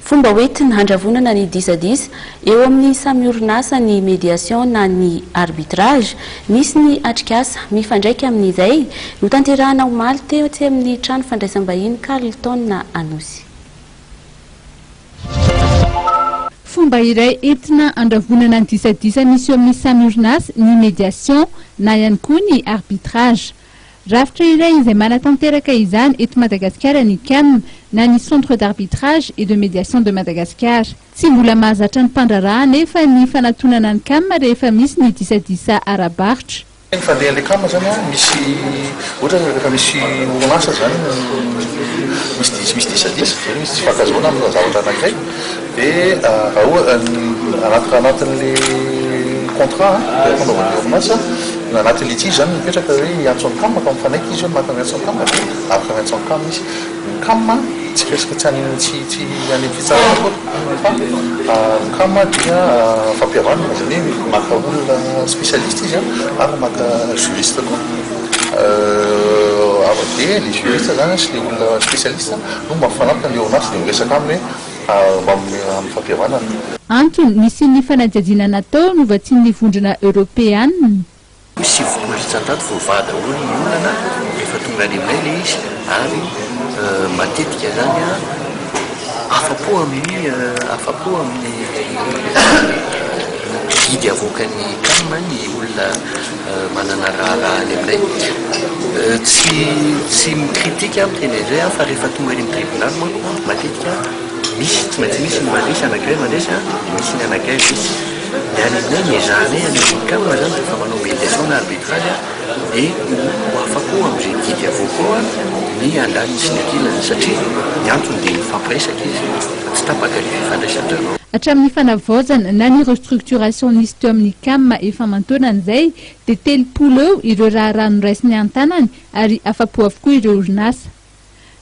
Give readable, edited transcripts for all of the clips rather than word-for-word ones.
Fomba hoentina handravonana ny disadisa eo amin'ny samy orinasa ny médiation na ny arbitrage. Nisy ny atrikasa mifandraika amin'izay notanterahana omaly tetsy amin'ny trano fandraisam-bahiny Carlton Anosy. Fomba iray entina handravonana ny disadisa misy eo amin'ny samy orinasa ny médiation na ihany koa ny arbitrage. Rafitra iray izay manatanteraka izany eto Madagasikara ny CAM na ny Centre d'Arbitrage et de Médiation de Madagascar. Tsy mbola mahazatra ny mpandraharaha anefa ny fanatonana ny CAM rehefa misy ny disadisa ara-barotra. Ny fandehan'ilay cam zany an, misy ohatra hoe rehefa misy orinasa zany misy dis misy disadisa, zany hoe misy tsy fifankahazoana amina zavatra anankiray dia raha oha anaty raha anatin'le contrat an, le fanaovan'le orinasa na anatin'ny litige zany mipetraka hoe hiantso ny cam ka mifanaiky izy hoe maka miantso ny cam dia afaka miantso ny cam izy. Ny cam tsy resaka tsy any tsy tsy any amin'ny fitsarana akory fa ny cam dia fampihavanana izany hoe maka olona spécialiste izy ary maka juriste koa avy dia le juriste zany sy le olona spécialiste no mampifanampy an'le orinasa dia miresaka aminy hoe mba amin'ny fampihavanana. Antony nisian'ny fanadihadiana natao novatsian'ny Vondrona Eoropeanina. 90% voavaha daholo ny olana rehefa tonga any aminay ilay izy ary matetika izany afa-po amin'ny afa-po amin'ny didy avoakan'ny cam ny olona manana raharaha any aminay. Tsy tsy mi-critique aho miteny an'izay aho fa rehefa tonga any amin'ny tribonaly manko matetika misy tsy maintsy misy ny mandresy anankiray mandresy dia misy ny anankiray resy. Ny any aminay ny ezahanay any amin'ny cam zany rehefa manao médiation na arbitrage dia ho afa-po amin'izay didy avoaka ao ny andaniny sy ny ankilany satria ny antony dia mifampiresaka izy fa tsy tapaka ilay fifandraisan-dry zareo. Hatramin'ny fanavaozana na ny restructuration nisy teo amin'ny cam efa aman-taonany izay dia 30 eo ireo raharaha noraisiny an-tanany ary afa-po avokoa ireo orinasa.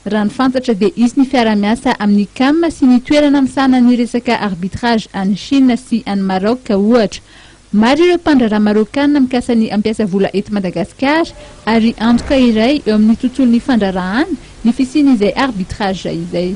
Raha ny fantatra dia hisy ny fiarahamiasa amin'ny Cam sy ny toerana misahana ny resaka arbitrage any Chine sy any Maroc ohatra. Maro ireo mpandraharaha Marokanina mikasa ny hampiasa vola eto Madagasikara ary antoka iray eo amin'ny tontolon'ny fandraharahana ny fisian'izay arbitrage izay.